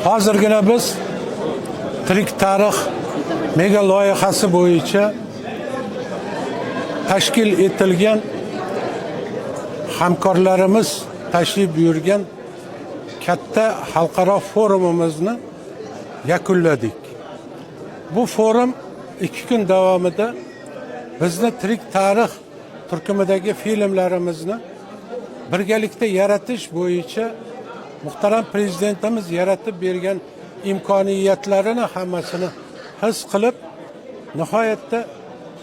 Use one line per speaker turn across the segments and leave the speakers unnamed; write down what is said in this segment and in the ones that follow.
Hozirgina biz Tirik tarix mega loyihasi bo'yicha tashkil etilgan, hamkorlarimiz tashrif buyurgan katta xalqaro forumimizni yakunladik. Bu forum 2 kun davomida bizni Tirik tarix turkumidagi filmlarimizni birgalikda yaratish bo'yicha muhtaram prezidentimiz yaratib bergan imkoniyatlarini hammasini his qilib, nihoyatda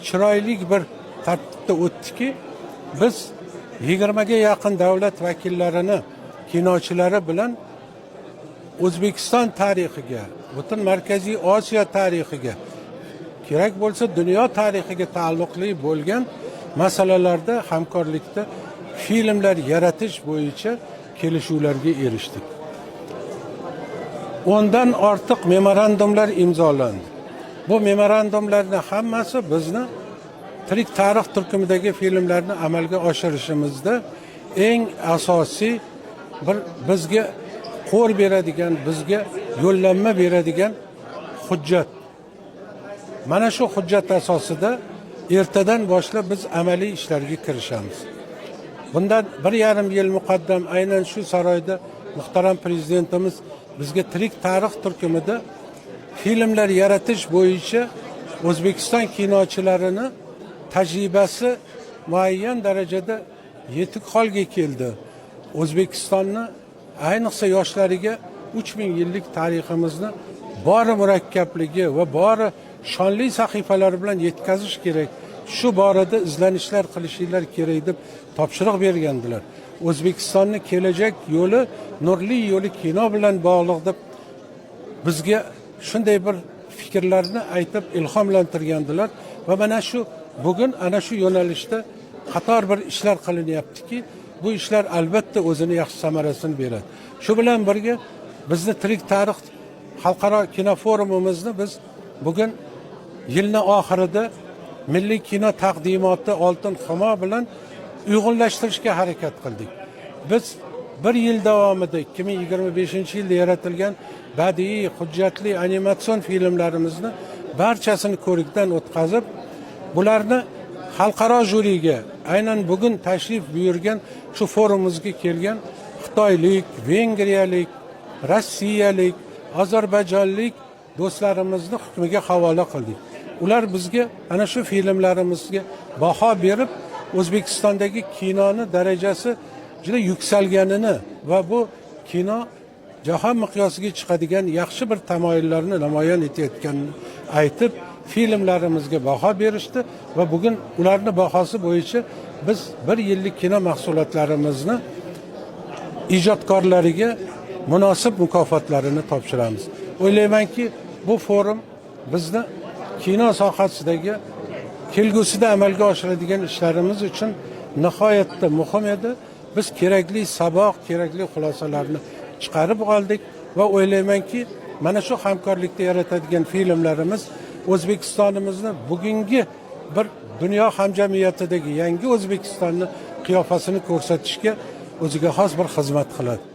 chiroyli bir tartibda o'tdiki, biz 20ga yaqin davlat vakillarini kinochilari bilan O'zbekiston tarixiga, butun Markaziy Osiyo tarixiga, kerak bo'lsa, dunyo tarixiga taalluqli bo'lgan masalalarda hamkorlikda filmlar yaratish bo'yicha kelishuvlarga erishdik. 10dan ortiq memorandumlar imzolandi. Bu memorandumlarni hammasi bizni Tirik tarix turkumidagi filmlarni amalga oshirishimizda eng asosiy bir bizga qo'l beradigan, bizga yo'llanma beradigan hujjat. Mana shu hujjat asosida ertadan boshlab biz amaliy ishlarga kirishamiz. Bundan 1,5 yil muqaddam aynan shu saroyda muhtaram prezidentimiz bizga Tirik tarix turkumida filmlar yaratish bo'yicha O'zbekiston kinochilarini tajribasi muayyan darajada yetuk holga keldi, O'zbekistonni, ayniqsa yoshlariga 3000 yillik tariximizni bori murakkabligi va bori shonli sahifalari bilan yetkazish kerak, shu borada izlanishlar qilishinglar kerak, deb topshiriq bergandilar. O'zbekistonni kelajak yo'li, nurli yo'li kino bilan bog'liq, deb bizga shunday bir fikrlarni aytib ilhomlantirgandilar va mana shu bugun ana shu yo'nalishda qator bir ishlar qilinyaptiki, bu ishlar albatta o'zini yaxshi samarasini beradi. Shu bilan birga bizni Tirik tarix xalqaro kinoforumimizni biz bugun yilni oxirida milliy kino taqdimoti "Oltin humo" bilan uyg'unlashtirishga harakat qildik. Biz bir yil davomida, 2025 yilda yaratilgan badiiy, hujjatli, animatsion filmlarimizni barchasini ko'rikdan o'tkazib, bularni xalqaro juriga, aynan bugun tashrif buyurgan, shu forumimizga kelgan xitoylik, vengriyalik, rossiyalik, ozarbayjonlik do'stlarimizni hukmiga havola qildik. Ular bizga ana shu filmlarimizga baho berib, O'zbekistondagi kinoni darajasi juda yuksalganini va bu kino jahon miqyosiga chiqadigan yaxshi bir tamoyillarni namoyon etayotganini aytib, filmlarimizga baho berishdi va bugun ularni bahosi bo'yicha biz bir yillik kino mahsulotlarimizni ijodkorlariga munosib mukofotlarini topshiramiz. O'ylaymanki, bu forum bizni kino sohasidagi kelgusida amalga oshiradigan ishlarimiz uchun nihoyatda muhim edi. Biz kerakli saboq, kerakli xulosalarni chiqarib oldik va o'ylaymanki, mana shu hamkorlikda yaratadigan filmlarimiz O'zbekistonimizni bugungi bir dunyo hamjamiyatidagi yangi O'zbekistonni qiyofasini ko'rsatishga o'ziga xos bir xizmat qiladi.